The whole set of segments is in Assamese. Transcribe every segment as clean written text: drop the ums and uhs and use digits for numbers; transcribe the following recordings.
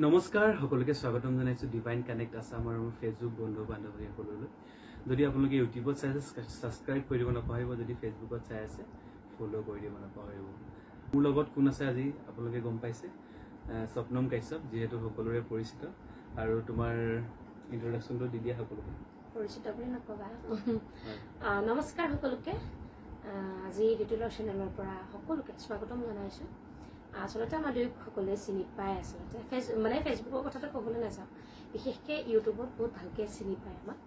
নমস্কাৰ, সকলোকে স্বাগতম জনাইছোঁ ডিভাইন কানেক্ট আছাম আৰু মোৰ ফেচবুক বন্ধু বান্ধৱীসকললৈ। যদি আপোনালোকে ইউটিউবত চাই আছে, ছাবস্ক্ৰাইব কৰি দিব নাপাহৰিব। যদি ফেচবুকত চাই আছে, ফ'ল' কৰি দিব নাপাহৰিব। মোৰ লগত কোন আছে আজি আপোনালোকে গম পাইছে, স্বপ্নম কাশ্যপ, যিহেতু সকলোৰে পৰিচিত। আৰু তোমাৰ ইন্ট্ৰডাকশ্যনটো দি দিয়া সকলোকে। পৰিচিত বুলি নকবা। নমস্কাৰ সকলোকে। আজি ৰিতুলৰ চেনেলৰ পৰা সকলোকে স্বাগতম জনাইছোঁ। আচলতে আমাৰ দুয়োক সকলোৱে চিনি পায়। আচলতে মানে ফেচবুকৰ কথাটো ক'বলৈ নাযাওঁ, বিশেষকৈ ইউটিউবত বহুত ভালকৈ চিনি পায় আমাক।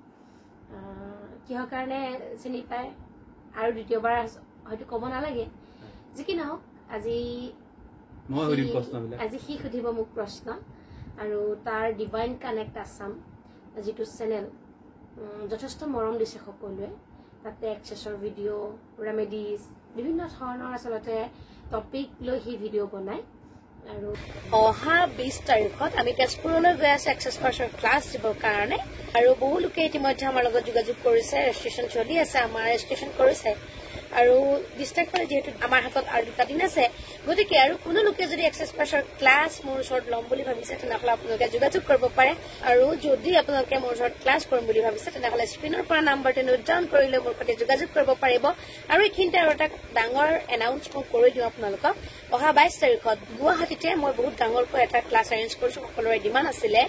কিহৰ কাৰণে চিনি পায় আৰু দ্বিতীয়বাৰ হয়তো ক'ব নালাগে। যি কি নহওক, আজি মই সুধিম প্ৰশ্নবিলাক। আজি সি সুধিব মোক প্ৰশ্ন। আৰু তাৰ ডিভাইন কানেক্ট আছাম যিটো চেনেল, যথেষ্ট মৰম দিছে সকলোৱে। তাতে এক্সেছৰ ভিডিঅ', ৰেমেডিজ, বিভিন্ন ধৰণৰ আচলতে টপিক লৈ সি ভিডিঅ' বনায়। আৰু অহা 20 তাৰিখত আমি তেজপুৰলৈ গৈ আছো এক্সেছ পাৰ্চৰ ক্লাছ দিবৰ কাৰণে। আৰু বহু লোকে ইতিমধ্যে আমাৰ লগত যোগাযোগ কৰিছে, ৰেজিষ্ট্ৰেশ্যন চলি আছে, আমাৰ ৰেজিষ্ট্ৰেশ্যন কৰিছে। আৰু 20 তাৰিখলৈ যিহেতু আমাৰ হাতত আৰু দুটা দিন আছে, গতিকে আৰু কোনো লোকে যদি এক্সেছ পাৰ্চৰ ক্লাছ মোৰ ওচৰত ল'ম বুলি ভাবিছে, তেনেহ'লে আপোনালোকে যোগাযোগ কৰিব পাৰে। আৰু যদি আপোনালোকে মোৰ ওচৰত ক্লাছ কৰিম বুলি ভাবিছে, তেনেহ'লে স্ক্ৰীণৰ পৰা নাম্বাৰটো নোট ডাউন কৰি লৈ মোৰ সৈতে যোগাযোগ কৰিব পাৰিব। আৰু এইখিনিতে আৰু এটা ডাঙৰ এনাউন্স মই কৰি দিওঁ আপোনালোকক। অহা 22 তাৰিখত গুৱাহাটীতে মই বহুত ডাঙৰকৈ এটা ক্লাছ এৰেঞ্জ কৰিছো। সকলোৰে ডিমাণ্ড আছিলে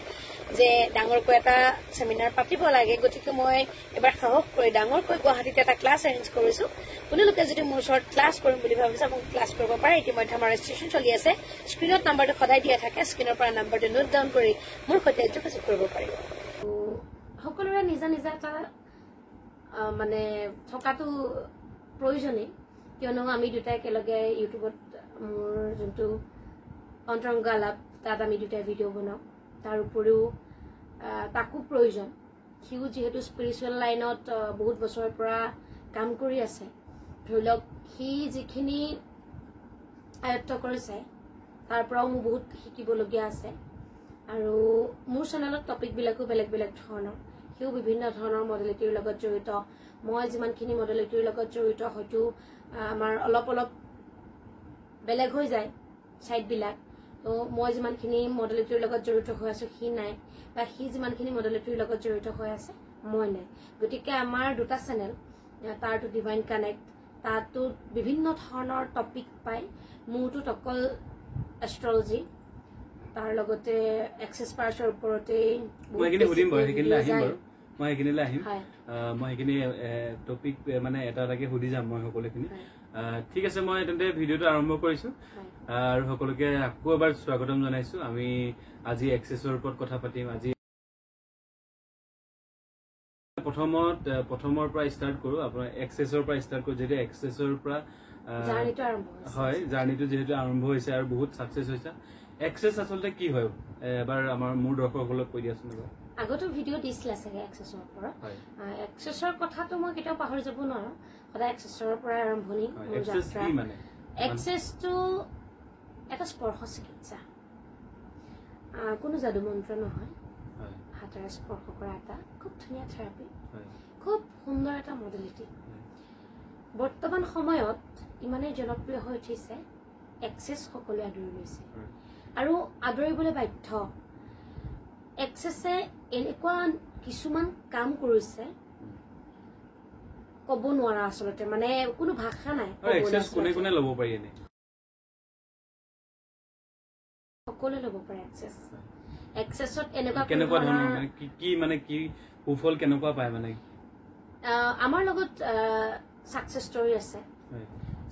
যে ডাঙৰকৈ এটা চেমিনাৰ পাতিব লাগে, গতিকে মই এবাৰ সাহস কৰি ডাঙৰকৈ গুৱাহাটীতে এটা ক্লাছ এৰেঞ্জ কৰিছো। কোনো লোকে যদি মোৰ ওচৰত ক্লাছ কৰিম বুলি ভাবিছে, মোক ক্লাছ কৰিব পাৰে। ইতিমধ্যে আমাৰ ৰেজিষ্ট্ৰেশ্যন চলি আছে। স্ক্ৰীণত নাম্বাৰটো সদায় দিয়া থাকে, স্ক্ৰীণৰ পৰা নাম্বাৰটো নোট ডাউন কৰি মোৰ সৈতে যোগাযোগ কৰিব পাৰিব। সকলোৰে নিজা নিজা এটা মানে থকাটো প্ৰয়োজনেই, কিয়নো আমি দুটাই একেলগে ইউটিউবত মোৰ যোনটো অন্তৰংগ আলাপ, তাত আমি দুটাই ভিডিঅ' বনাওঁ। তাৰ উপৰিও তাকো প্ৰয়োজন। সিও যিহেতু স্পিৰিচুৱেল লাইনত বহুত বছৰৰ পৰা কাম কৰি আছে, ধৰি লওক সি যিখিনি আয়ত্ব কৰিছে তাৰ পৰাও মোৰ বহুত শিকিবলগীয়া আছে। আৰু মোৰ চেনেলত টপিকবিলাকো বেলেগ বেলেগ ধৰণৰ, সিও বিভিন্ন ধৰণৰ মডেলিটিৰ লগত জড়িত। মই যিমানখিনি মডেলিটিৰ লগত জড়িত, হয়তো আমাৰ অলপ অলপ বেলেগ হৈ যায় ছাইডবিলাক। তো মই যিমানখিনি মডেলিটিৰ লগত জড়িত হৈ আছোঁ সি নাই, বা সি যিমানখিনি মডেলিটিৰ লগত জড়িত হৈ আছে মই নাই। গতিকে আমাৰ দুটা চেনেল, তাৰটো ডিভাইন কানেক্ট, তাতো বিভিন্ন ধৰণৰ টপিক পায়, মোৰটোত অকল এষ্ট্ৰলজি, তাৰ লগতে এক্সেছ পাৰ্চৰ ওপৰতেই মই সেইখিনি সুধিম বাৰু, সেইখিনিলৈ আহিম বাৰু, মই সেইখিনিলৈ আহিম। মই সেইখিনি টপিক মানে এটা এটাকে সুধি যাম মই সকলোখিনি। ঠিক আছে, মই তেন্তে ভিডিঅ'টো আৰম্ভ কৰিছোঁ আৰু সকলোকে আকৌ এবাৰ স্বাগতম জনাইছোঁ। আমি আজি এক্সেছৰ ওপৰত কথা পাতিম। আজি প্ৰথমৰ পৰা ষ্টাৰ্ট কৰোঁ, আপোনাৰ এক্সেছৰ পৰা ষ্টাৰ্ট কৰোঁ। যেতিয়া এক্সেছৰ পৰা হয় জাৰ্ণিটো যিহেতু আৰম্ভ হৈছে আৰু বহুত ছাকচেছ হৈছে, এক্সেছ আচলতে কি হয় এবাৰ আমাৰ মোৰ দৰ্শকসকলক কৈ দিয়াচোন এবাৰ। আগতো ভিডিঅ' দিছিলে চাগে এক্সেছৰ ওপৰত। এক্সেছৰ কথাটো মই কেতিয়াও পাহৰি যাব নোৱাৰো, সদায় এক্সেছৰ পৰাই আৰম্ভণি মোৰ যাত্ৰা। এক্সেছটো এটা স্পৰ্শ চিকিৎসা, কোনো যাদু মন্ত্ৰ নহয়, হাতেৰে স্পৰ্শ কৰা এটা খুব ধুনীয়া থেৰাপি, খুব সুন্দৰ এটা মডেলিটি। বৰ্তমান সময়ত ইমানেই জনপ্ৰিয় হৈ উঠিছে এক্সেছ, সকলোৱে আদৰি লৈছে আৰু আদৰিবলৈ বাধ্য। এক্সেছে এনেকুৱা কিছুমান কাম কৰিছে ক'ব নোৱাৰা, আচলতে মানে কোনো ভাষা নাই। সকলোৱে ল'ব পাৰে এক্সেছ। এক্সেছত এনেকুৱা কি মানে কি সুফল কেনেকুৱা পায়, মানে আমাৰ লগত ছাকচেছ ষ্টৰী আছে।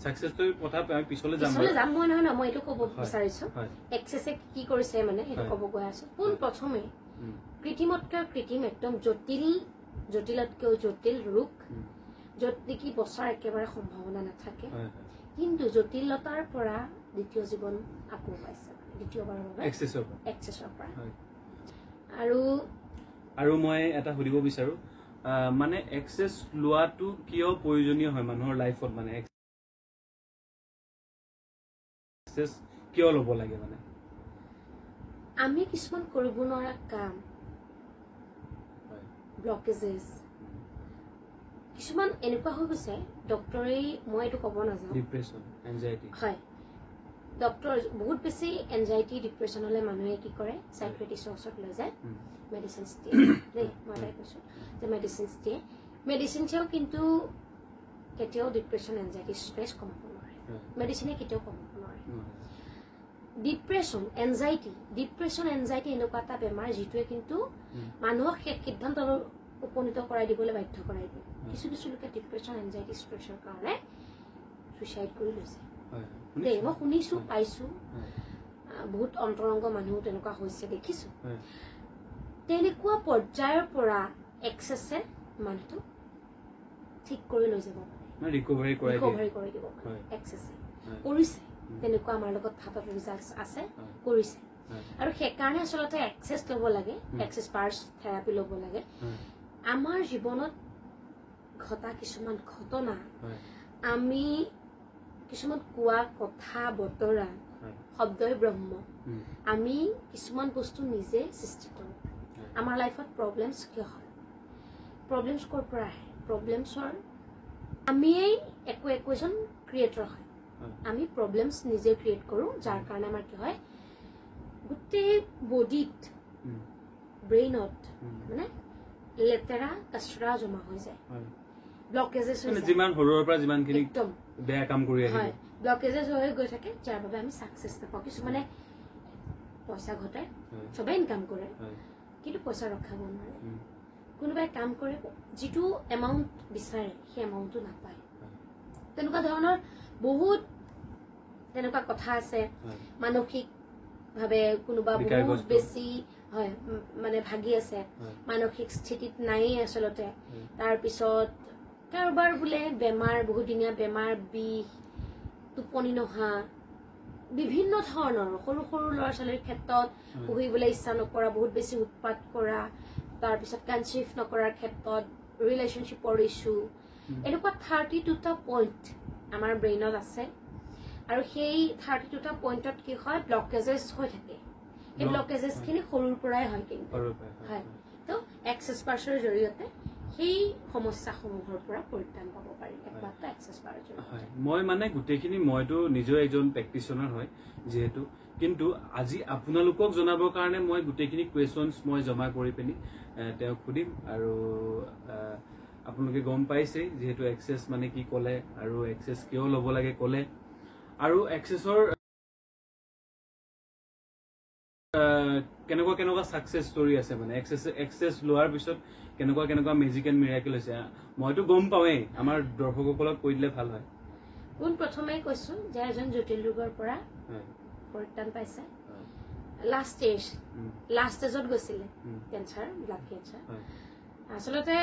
ছাকচেছ ষ্টৰীৰ কথা আমি পিছলৈ যাম, যাম মই নহয়, মই এইটো ক'ব বিচাৰিছো এক্সেছে কি কৰিছে, মানে সেইটো ক'ব গৈ আছো। পোন প্ৰথমে কৃত্ৰিমতকৈ কৃত্ৰিম, একদম জটিল, জটিলতকৈও জটিল ৰোগ, য'ত নেকি বচাৰ একেবাৰে সম্ভাৱনা নাথাকে, কিন্তু জটিলতাৰ পৰা দ্বিতীয় জীৱন আকৌ পাইছে, দ্বিতীয়বাৰৰ বাবে এক্সেছৰ পৰা। আৰু আৰু মই এটা সুধিব বিচাৰো, মানে এক্সেছ লোৱাটো কিয় প্ৰয়োজনীয় হয় মানুহৰ লাইফত, মানে এক্সেছ কিয় ল'ব লাগে? মানে আমি কিছুমান কৰিব নোৱাৰা কাম, ব্লকেজেছ কিছুমান এনেকুৱা হৈ গৈছে, ডক্টৰেই মই এইটো ক'ব নাযাওঁ, ডিপ্ৰেছন, এনজাইটি, হয়, ডক্টৰ বহুত বেছি এনজাইটি ডিপ্ৰেশ্যন হ'লে মানুহে কি কৰে, চাইক্ৰেটিষ্টৰ ওচৰত লৈ যায়, মেডিচিনছ দিয়ে দেই। মই এটাই কৈছোঁ যে মেডিচিনছ দিয়ে, মেডিচিনছেও কিন্তু কেতিয়াও ডিপ্ৰেশ্যন এনজাইটি ষ্ট্ৰেছ কমাব নোৱাৰে, মেডিচিনে কেতিয়াও কমাব নোৱাৰে। ডিপ্ৰেশ্যন এনজাইটি এনেকুৱা এটা বেমাৰ যিটোৱে কিন্তু মানুহক শেষ সিদ্ধান্ত উপনীত কৰাই দিবলৈ বাধ্য কৰাই দিয়ে। কিছু কিছু লোকে ডিপ্ৰেশ্যন এনজাইটি ষ্ট্ৰেছৰ কাৰণে চুইচাইড কৰি লৈছে দেই, মই শুনিছোঁ, পাইছোঁ, বহুত অন্তৰংগ মানুহ তেনেকুৱা হৈছে দেখিছোঁ। তেনেকুৱা পৰ্যায়ৰ পৰা এক্সেছে মানুহটোক ঠিক কৰি লৈ যাব পাৰে, ৰিকভাৰী কৰি দিব পাৰে। এক্সেছে কৰিছে, তেনেকুৱা আমাৰ লগত হাতত ৰিজাল্ট আছে, কৰিছে। আৰু সেইকাৰণে আচলতে এক্সেছ ল'ব লাগে, এক্সেছ পাৰ্চ থেৰাপি ল'ব লাগে। আমাৰ জীৱনত ঘটা কিছুমান ঘটনা, আমি কিছুমান কোৱা কথা বতৰা, শব্দই ব্ৰহ্ম, আমি কিছুমান বস্তু নিজে সৃষ্টি কৰোঁ। আমাৰ লাইফত প্ৰব্লেমছ কিয় হয়, প্ৰব্লেমছ ক'ৰ পৰা আহে, প্ৰব্লেমছৰ আমিয়েই একো একোজন ক্ৰিয়েটৰ হয়। আমি প্ৰব্লেমছ নিজে ক্ৰিয়েট কৰোঁ, যাৰ কাৰণে আমাৰ কি হয়, গোটেই বডিত ব্ৰেইনত মানে লেতেৰা কাচৰা জমা হৈ যায়, ব্লকেজেছ হৈ যায়, যিমান সৰুৰ পৰা যিমানখিনি একদম বেয়া কাম কৰি আহিব, হয়, ব্লকেজেছ হৈ গৈ থাকে, যাৰ বাবে আমি ছাকচেছ নাপাওঁ। কিছুমানে পইচা ঘটায়, চবেই ইনকাম কৰে, কিন্তু পইচা ৰখাব নোৱাৰে। কোনোবাই কাম কৰে, যিটো এমাউণ্ট বিচাৰে সেই এমাউণ্টটো নাপায়। তেনেকুৱা ধৰণৰ বহুত তেনেকুৱা কথা আছে। মানসিকভাৱে কোনোবা বহুত বেছি হয় মানে ভাগি আছে, মানসিক স্থিতিত নায়েই আচলতে। তাৰপিছত কাৰোবাৰ বোলে বেমাৰ, বহুদিনীয়া বেমাৰ, বিষ, টোপনি নহা, বিভিন্ন ধৰণৰ সৰু সৰু ল'ৰা ছোৱালীৰ ক্ষেত্ৰত পঢ়িবলৈ ইচ্ছা নকৰা, বহুত বেছি উৎপাত কৰা, তাৰপিছত কনচিভ নকৰাৰ ক্ষেত্ৰত, ৰিলেশ্যনশ্বিপৰ ইছ্যু, এনেকুৱা 32টা পইণ্ট আমাৰ ব্ৰেইনত আছে। আৰু সেই 32টা পইণ্টত কি হয়, ব্লকেজেছ হৈ থাকে। সেই ব্লকেজেছখিনি সৰুৰ পৰাই হয় কিন্তু, হয়। তো এক্সেছ পাৰ্চৰ জৰিয়তে সেই সমস্যাসমূহৰ পৰা পৰিত্ৰাণ পাব পাৰি, একমাত্ৰ এক্সেছ পাৰ্চৰ জৰিয়তে। মই মানে গোটেইখিনি, মইতো নিজেও এজন প্ৰেক্টিচনাৰ হয় যিহেতু, কিন্তু আজি আপোনালোকক জনাবৰ কাৰণে মই গোটেইখিনি কুৱেশ্যনছ মই জমা কৰি পিনি তেওঁক সুধিম। আৰু আপোনালোকে গম পাইছেই যিহেতু এক্সেছ মানে কি ক'লে, আৰু এক্সেছ কিয় ল'ব লাগে ক'লে, আৰু এক্সেছৰ কেনেকুৱা কেনেকুৱা ছাকচেছ ষ্টৰী আছে, মানে এক্সেছ লোৱাৰ পিছত কেনেকুৱা কেনেকুৱা মেজিক এণ্ড মিৰাকেল হৈছে, মইতো গম পাওঁৱেই, আমাৰ দৰ্শকসকলক কৈ দিলে ভাল হয়। পোনপ্ৰথমে কৈছোঁ যে এজন জটিল ৰোগৰ পৰা পৰিত্ৰাণ পাইছে, লাষ্ট ষ্টেজত গৈছিলে, কেঞ্চাৰ, ব্লাড কেঞ্চাৰ। আচলতে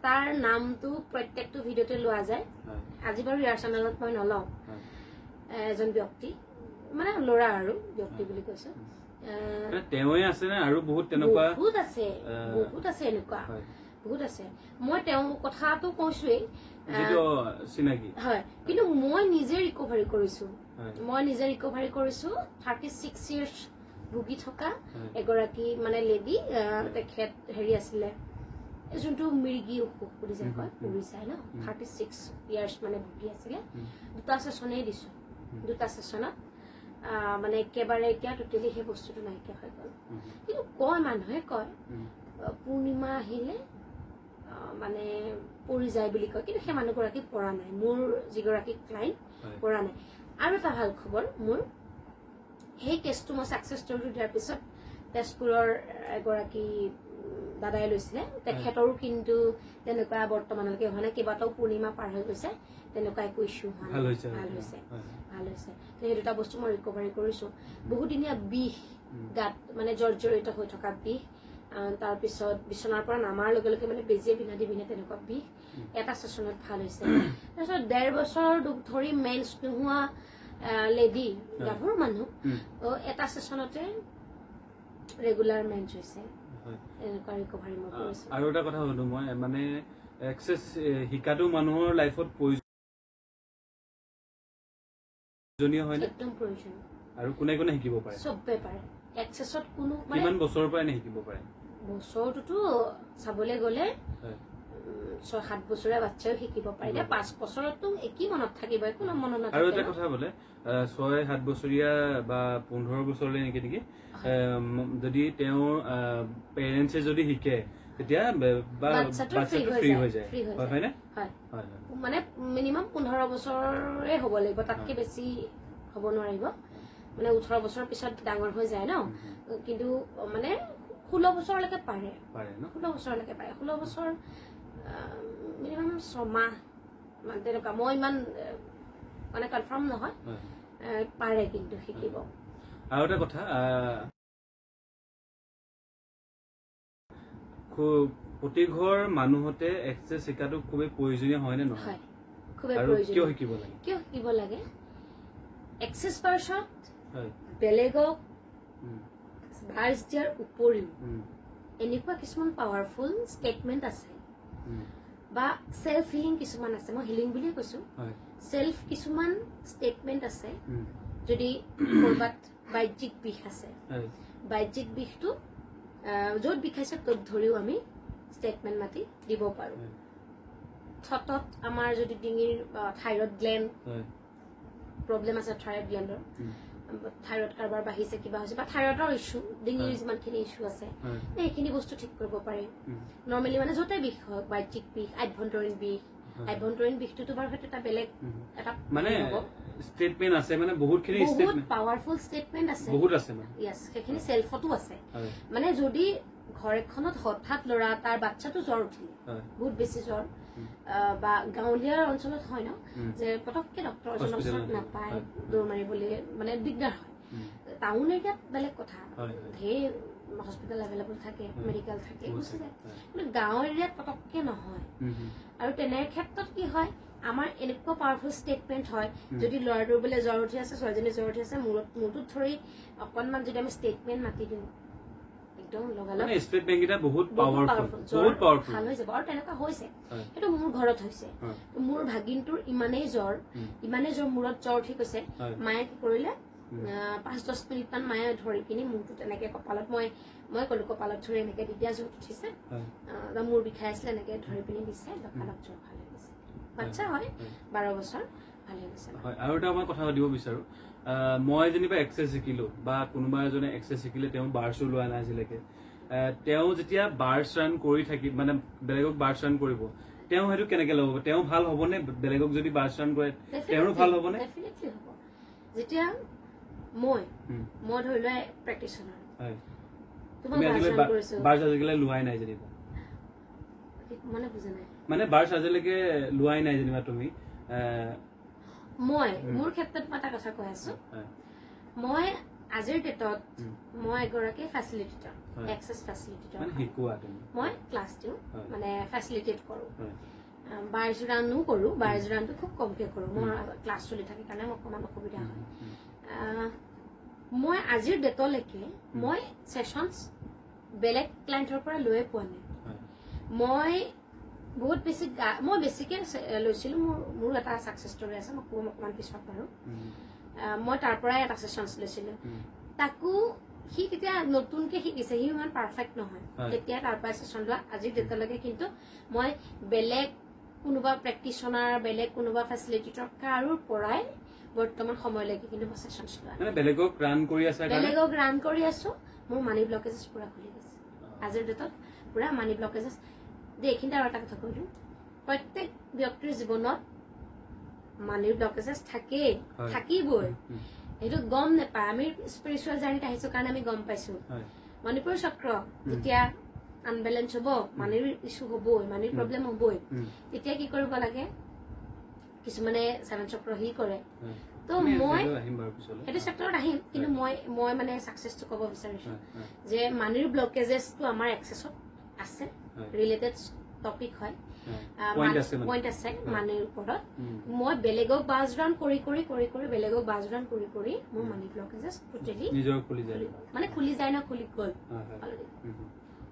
তাৰ নামটো প্ৰত্যেকটো ভিডিঅ'তে লোৱা যায়, আজি বাৰু ইয়াৰ চেনেলত মই নলওঁ। এজন ব্যক্তি, মানে ল'ৰা আৰু ব্যক্তি বুলি কৈছো, তেওঁৱে আছে নে আৰু বহুত তেনেকুৱা বহুত আছে, বহুত আছে এনেকুৱা বহুত আছে। মই তেওঁৰ কথাটো কৈছোৱেই চিনাকি হয়, কিন্তু মই নিজে ৰিকভাৰী কৰিছো, মই নিজে ৰিকভাৰী কৰিছো। 36 ইয়াৰ্ছ ভুগি থকা এগৰাকী মানে লেডি, তেখেত হেৰি আছিলে, যোনটো মিৰ্গী অসুখ বুলি যে কয়, পৰি যায় ন, 36 ইয়াৰ্ছ মানে ভুগি আছিলে। দুটা চেচনেই দিছো, দুটা চেচনত মানে একেবাৰে এতিয়া টোটেলি সেই বস্তুটো নাইকিয়া হৈ গ'ল। কিন্তু কয়, মানুহে কয় পূৰ্ণিমা আহিলে মানে পৰি যায় বুলি কয়, কিন্তু সেই মানুহগৰাকী পৰা নাই, মোৰ যিগৰাকী ক্লাইণ্ট পৰা নাই। আৰু এটা ভাল খবৰ, মোৰ সেই কেছটো মই ছাকচেছ ষ্টৰিটো দিয়াৰ পিছত তেজপুৰৰ এগৰাকী দাদাই লৈছিলে, তেখেতৰো কিন্তু তেনেকুৱা বৰ্তমানলৈকে হোৱা নাই, কেইবাটাও পূৰ্ণিমা পাৰ হৈ গৈছে, তেনেকুৱা একো ইছ্যু হোৱা নাই, ভাল হৈছে, ভাল হৈছে। সেই দুটা বস্তু মই ৰিকভাৰী কৰিছো। বহুদিনীয়া বিষ, গাত মানে জৰ্জৰিত হৈ থকা বিষ, তাৰপিছত বিচনাৰ পৰা নামাৰ লগে লগে মানে বেজিয়ে বিন্ধা দি বিন্ধে তেনেকুৱা বিষ, এটা চেচনত ভাল হৈছে। তাৰপিছত 1.5 বছৰ ধৰি মেন্স নোহোৱা লেডি, গাভৰু মানুহ, এটা চেচনতে ৰেগুলাৰ মেন্স হৈছে, এনেকুৱা ৰিকভাৰী মই কৰিছো। আৰু এটা কথা সুধো মই, মানে এক্সেছ শিকাটো মানুহৰ লাইফত প্ৰয়োজনীয় হয় নে? একদম প্ৰয়োজন। আৰু কোনে কোনে শিকিব পাৰে? চবে পাৰে। এক্সেছত কোনো মানে কিমান বছৰৰ পৰা এনে শিকিব পাৰে? বছৰটোতো চাবলৈ গ'লে 6-7 বছৰীয়া বাচ্চাও শিকিব পাৰে। এতিয়া 5 বছৰতো একো মনত থাকিব, একো মনত নাথাকে। আৰু এটা কথা বোলে 6-7 বছৰীয়া বা 15 বছৰলৈ নেকি নেকি যদি তেওঁৰ পেৰেণ্টছে যদি শিকে তেতিয়া বাচ্চাটো ফ্ৰী হৈ যায়, হয় নে? হয়, মানে মিনিমাম 15 বছৰে হ'ব লাগিব, তাতকে বেছি হ'ব নোৱাৰিব। মানে 18 বছৰৰ পিছত ডাঙৰ হৈ যায় ন, কিন্তু মানে 16 বছৰলৈকে পাৰে, 16 বছৰলৈকে পাৰে। 16 বছৰ মিনিমাম 6 মাহ মানে তেনেকুৱা, মই ইমান মানে কনফাৰ্ম নহয়, পাৰে কিন্তু শিকিব। আৰু এটা কথা, প্ৰতিঘৰ মানুহতে এক্সেছ শিকাটো খুবেই প্ৰয়োজনীয় হয় নে নহয়? খুবেই প্ৰয়োজনীয়। কিয় শিকিব লাগে? কিয় শিকিব লাগে? এক্সেছ পাৰ্চত বেলেগক ভাৰ্চ দিয়াৰ উপৰিও এনেকুৱা কিছুমান পাৱাৰফুল ষ্টেটমেণ্ট আছে বা চেল্ফ হিলিং কিছুমান আছে, মই হিলিং বুলিয়ে কৈছো, চেল্ফ কিছুমান ষ্টেটমেণ্ট আছে। যদি ক'ৰবাত বাহ্যিক বিষ আছে, বাহ্যিক বিষটো য'ত বিষাইছে ত'ত ধৰিও আমি ষ্টেটমেণ্ট মাতি দিব পাৰো। থতত আমাৰ যদি ডিঙিৰ থাইৰইড গ্লেণ্ড প্ৰব্লেম আছে, থাইৰইড গ্লেণ্ডৰ থাইৰইড কাৰোবাৰ বাঢ়িছে, কিবা হৈছে, বা থাইৰইডৰ ইছ্যু, ডিঙিৰ যিমানখিনি ইছ্যু আছে সেইখিনি বস্তু ঠিক কৰিব পাৰে। নৰ্মেলি মানে য'তে বিষ হওক, বাহ্যিক বিষ, আভ্যন্তৰীণ বিষ, আভ্যন্তৰীণ বিষটোতো বাৰু সেইটো এটা বেলেগ এটা মানে ষ্টেটমেণ্ট আছে, মানে বহুতখিনি বহুত পাৱাৰফুল ষ্টেটমেণ্ট আছে, বহুত আছে মানে। য়েছ, সেইখিনি চেল্ফতো আছে। মানে যদি ঘৰ এখনত হঠাৎ ল'ৰা তাৰ বাচ্চাটো জ্বৰ উঠিলে, বহুত বেছি জ্বৰ, বা গাঁৱলীয়া অঞ্চলত হয় ন যে পটককে ডক্টৰ এজনৰ ওচৰত নাপায়, দৌৰ মাৰিবলৈ মানে দিগদাৰ হয়। টাউন এৰিয়াত বেলেগ কথা, ধেৰ হস্পিটেল এভেইলেবল থাকে, মেডিকেল থাকে, গুচি যায়। কিন্তু গাঁও এৰিয়াত পটককে নহয়। আৰু তেনে ক্ষেত্ৰত কি হয়, আমাৰ এনেকুৱা পাৱাৰফুল ষ্টেটমেণ্ট হয়, যদি ল'ৰাটোৰ বোলে জ্বৰ উঠি আছে, ছোৱালীজনী জ্বৰ উঠি আছে, মূৰটোত ধৰি অকণমান যদি আমি ষ্টেটমেণ্ট মাতি দিওঁ, একদম লগালগ বহুত পাৱাৰফুল ভাল হৈ যাব। আৰু তেনেকুৱা হৈছে, সেইটো মোৰ ঘৰত হৈছে। মোৰ ভাগিনটোৰ ইমানেই জ্বৰ, ইমানেই জ্বৰ, মূৰত জ্বৰ উঠি গৈছে। মায়ে কি কৰিলে, 5-10 মিনিটমান মায়ে ধৰি পিনি মূৰটো তেনেকে কপালত, মই ক'লো কপালত ধৰি এনেকে তেতিয়া জ্বৰ উঠিছে, মূৰ বিষাই আছিলে, এনেকে ধৰি পিনি দিছে, লগালগ জ্বৰ ভাল হৈ গৈছে। বাচ্চা হয়, 12 বছৰ, ভাল হৈ গৈছে। হয়, আৰু এটা মই কথা সুধিব বিচাৰো, মই যেনিবা এক্সেছ শিকিলো বা কোনোবা এজনে এক্সেছ শিকিলে, তেওঁ বাৰ্চো লোৱা নাই আজিলৈকে, তেওঁ যেতিয়া বাৰ্চ ৰান কৰি থাকি মানে বেলেগক বাৰ্চ ৰান কৰিব, তেওঁ সেইটো কেনেকে ল'ব? তেওঁ ভাল হ'বনে? বেলেগক যদি বাৰ্চ ৰান কৰে তেওঁৰো ভাল হ'বনে? ডেফিনেটলি হ'ব। যেতিয়া মই ধৰি লোৱা প্ৰেক্টিচনাৰ, বাৰ্চ আজিলৈকে লোৱাই নাই যেনিবা, মানে বুজা নাই, মানে বাৰ্চ আজিলৈকে লোৱাই নাই যেনিবা তুমি, মই মোৰ ক্ষেত্ৰত মই এটা কথা কৈ আছো, মই আজিৰ ডেটত মই এগৰাকী ফেচিলিটেটৰ, এক্সেছ ফেচিলিটেটৰ, মই ক্লাছ দিওঁ, মানে ফেচিলিটেট কৰো, বাৰ্জ ৰানো কৰো, বাৰ্জ ৰানটো খুব কমকে কৰো, মোৰ ক্লাছ চলি থাকে কাৰণে মোৰ অকণমান অসুবিধা হয়। মই আজিৰ ডেটলৈকে মই ছেশ্যনছ বেলেগ ক্লাইণ্টৰ পৰা লৈয়ে পোৱা নাই। মই বহুত বেছি মই বেছিকে লৈছিলো, মোৰ এটা ছাকচেছ ষ্টৰী আছে, মই কম অকণমান পিছত বাৰু। মই তাৰ পৰাই এটা ছেশ্যনছ লৈছিলো, তাকো সি তেতিয়া নতুনকে শিকিছে, সি ইমান পাৰফেক্ট নহয়, তেতিয়া তাৰ পৰাই ছেশ্যন লোৱা আজিৰ ডেটলৈকে। কিন্তু মই বেলেগ কোনোবা প্ৰেক্টিচনাৰ, বেলেগ কোনোবা ফেচিলিটেটৰ কাৰোৰ পৰাই বৰ্তমান সময়লৈকে কিন্তু মই ছেশ্যনছ লোৱা নাই। বেলেগক ৰান কৰি আছো, মোৰ মানি ব্লকেজেছ পুৰা খুলি গৈছে আজিৰ ডেটত, পুৰা মানি ব্লকেজেছ। দেই, এইখিনিতে আৰু এটা কথা কৈ দিওঁ, প্ৰত্যেক ব্যক্তিৰ জীৱনত মানিৰ ব্লকেজেছ থাকেই, থাকিবই, সেইটো গম নাপায়। আমি স্পিৰিচুৱেল জাৰ্ণিত আহিছো কাৰণে আমি গম পাইছো। মণিপুৰ চক্ৰ যেতিয়া আনবেলেঞ্চ হ'ব, মানিৰ ইছ্যু হ'বই, মানিৰ প্ৰব্লেম হ'বই, তেতিয়া কি কৰিব লাগে, কিছুমানে 7 চক্ৰ হিল কৰে। তো মই সেইটো চেপ্টাৰত আহিম, কিন্তু মই মানে ছাকচেছটো ক'ব বিচাৰিছো যে মানিৰ ব্লকেজেছটো আমাৰ এক্সেছত আছে, ৰিলেটেড টপিক হয়, পইণ্ট আছে মানিৰ ওপৰত। মই বেলেগক বাজ ৰান কৰি কৰি কৰি কৰি বেলেগক বাজ ৰান কৰি কৰি মোৰ মানি ব্লকেজেছ টোটেলি মানে খুলি যায় ন, খুলি গ'ল।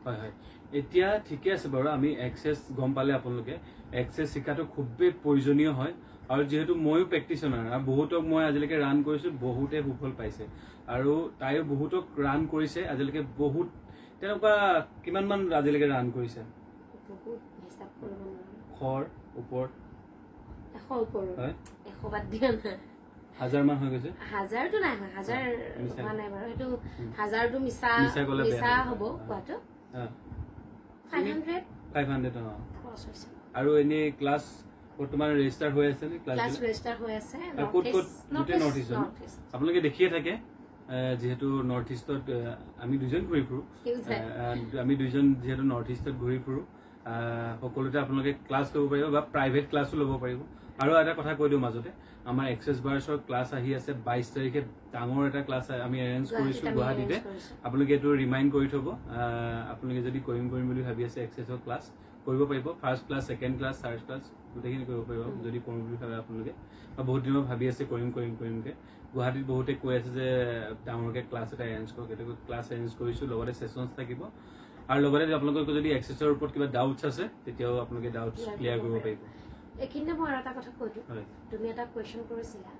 হয় হয়, এতিয়া ঠিকে আছে বাৰু, আমি এক্সেছ গম পালে আপোনালোকে এক্সেছ শিকাটো খুবেই প্ৰয়োজনীয় হয়। আৰু যিহেতু ময়ো প্ৰেক্টিচনাৰ আৰু বহুতক মই আজিলৈকে ৰান কৰিছোঁ, বহুতে সুফল পাইছে আৰু তাইও বহুতক ৰান কৰিছে আজিলৈকে। বহুত তেনেকুৱা কিমানমান আজিলৈকে ৰান কৰিছে? 100ৰ ওপৰত। 100 ওপৰত? 100 বাদ দিয়া না, হাজাৰ মান হৈ গৈছে। হাজাৰটো নাই হোৱা, হাজাৰ হোৱা নাই বাৰু, সেইটো হাজাৰটো মিছা মিছা হ'ব কোৱাটো। 500 500। আৰু এনে ক্লাছ বৰ্তমান ৰেজিষ্টাৰ হৈ আছে নে? ক্লাছ ৰেজিষ্টাৰ হৈ আছে। ক'ত ক'ত? গোটেই নৰ্থ ইষ্ট আপোনালোকে দেখিয়ে থাকে, যিহেতু নৰ্থ ইষ্টত আমি দুজন ঘূৰি ফুৰোঁ, আমি দুজন যিহেতু নৰ্থ ইষ্টত ঘূৰি ফুৰোঁ, সকলোতে আপোনালোকে ক্লাছ ল'ব পাৰিব বা প্ৰাইভেট ক্লাছো ল'ব পাৰিব। আৰু এটা কথা কৈ দিওঁ মাজতে, আমাৰ এক্সেছ বাৰ্ছৰ ক্লাছ আহি আছে 22 তাৰিখে, ডাঙৰ এটা ক্লাছ আমি এৰেঞ্জ কৰিছোঁ গুৱাহাটীতে। আপোনালোকে এইটো ৰিমাইণ্ড কৰি থ'ব। আপোনালোকে যদি কৰিম কৰিম বুলি ভাবি আছে এক্সেছৰ ক্লাছ কৰিব পাৰিব, first class, second class, third class গোটেইখিনি কৰিব পাৰিব যদি কৰোঁ বুলি ভাবে আপোনালোকে। বা বহুত দিনৰ ভাবি আছে কৰিম কৰিম কৰিমকৈ। গুৱাহাটীত বহুতে কৈ আছে যে ডাঙৰকৈ ক্লাছ এটা এৰেঞ্জ কৰক, এইটো ক্লাছ এৰেঞ্জ কৰিছোঁ, লগতে ছেশ্যনছ থাকিব। আৰু লগতে আপোনালোকৰ যদি এক্সেছৰ ওপৰত কিবা ডাউটছ আছে তেতিয়াও আপোনালোকে ডাউটছ ক্লিয়াৰ কৰিব পাৰিব। এইখিনিতে মই আৰু এটা কথা কৈ দিওঁ, তুমি এটা কুৱেশ্যন কৰিছিলা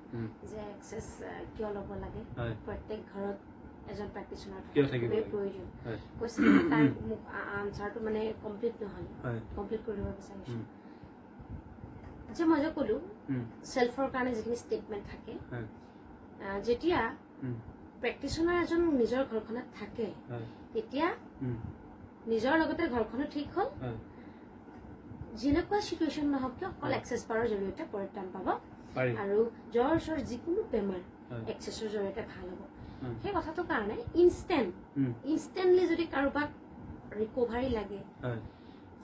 যে এক্সেছ কিয় ল'ব লাগে, প্ৰত্যেক ঘৰত এজন প্ৰেক্টিচনাৰ খুবেই প্ৰয়োজন কৈছিলা। তাৰ মোক আনচাৰটো মানে কমপ্লিট নহ'ল, কমপ্লিট কৰি দিব বিচাৰিছোঁ যে মই যে ক'লো চেল্ফৰ কাৰণে যিখিনি ষ্টেটমেণ্ট থাকে, যেতিয়া প্ৰেক্টিচনাৰ এজন নিজৰ ঘৰখনত থাকে তেতিয়া নিজৰ লগতে ঘৰখনো ঠিক হ'ল, যেনেকুৱা চিটুৱেশ্যন নহওক কিয় অকল এক্সেছ বাৰৰ জৰিয়তে পৰিত্ৰাণ পাব আৰু জ্বৰ চৰ যিকোনো বেমাৰ এক্সেছৰ জৰিয়তে ভাল হ'ব। সেই কথাটোৰ কাৰণে ইনষ্টেণ্টলি যদি কাৰোবাক ৰিকভাৰী লাগে,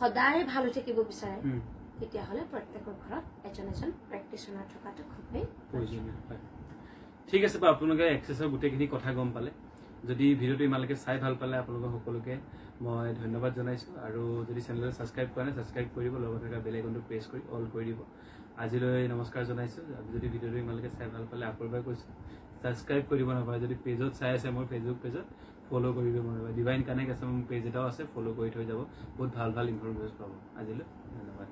সদায় ভাল হৈ থাকিব বিচাৰে, তেতিয়াহ'লে প্ৰত্যেকৰ ঘৰত এজন এজন প্ৰেক্টিচনাৰ থকাটো খুবেই প্ৰয়োজনীয়। ঠিক আছে বাৰু, আপোনালোকে এক্সেছৰ গোটেইখিনি কথা গম পালে। যদি ভিডিঅ'টো ইমানলৈকে চাই ভাল পালে আপোনালোকক সকলোকে মই ধন্যবাদ জনাইছোঁ। আৰু যদি চেনেলটো ছাবস্ক্ৰাইব কৰা নাই ছাবস্ক্ৰাইব কৰিব, লগত থকা বেল আইকনটো প্ৰেছ কৰি অল কৰি দিব। আজিলৈ নমস্কাৰ জনাইছোঁ। যদি ভিডিঅ'টো ইমানলৈকে চাই ভাল পালে আকৌ এবাৰ কৈছোঁ, ছাবস্ক্ৰাইব কৰিব নাপায়। যদি পেজত চাই আছে মোৰ ফেচবুক পেজত ফ'ল' কৰি দিব নাপায়। ডিভাইন কানেক্ট আছে মোৰ পেজ এটাও আছে, ফ'ল' কৰি থৈ যাব, বহুত ভাল ভাল ইনফৰমেশ্যন পাব। আজিলৈ ধন্যবাদ।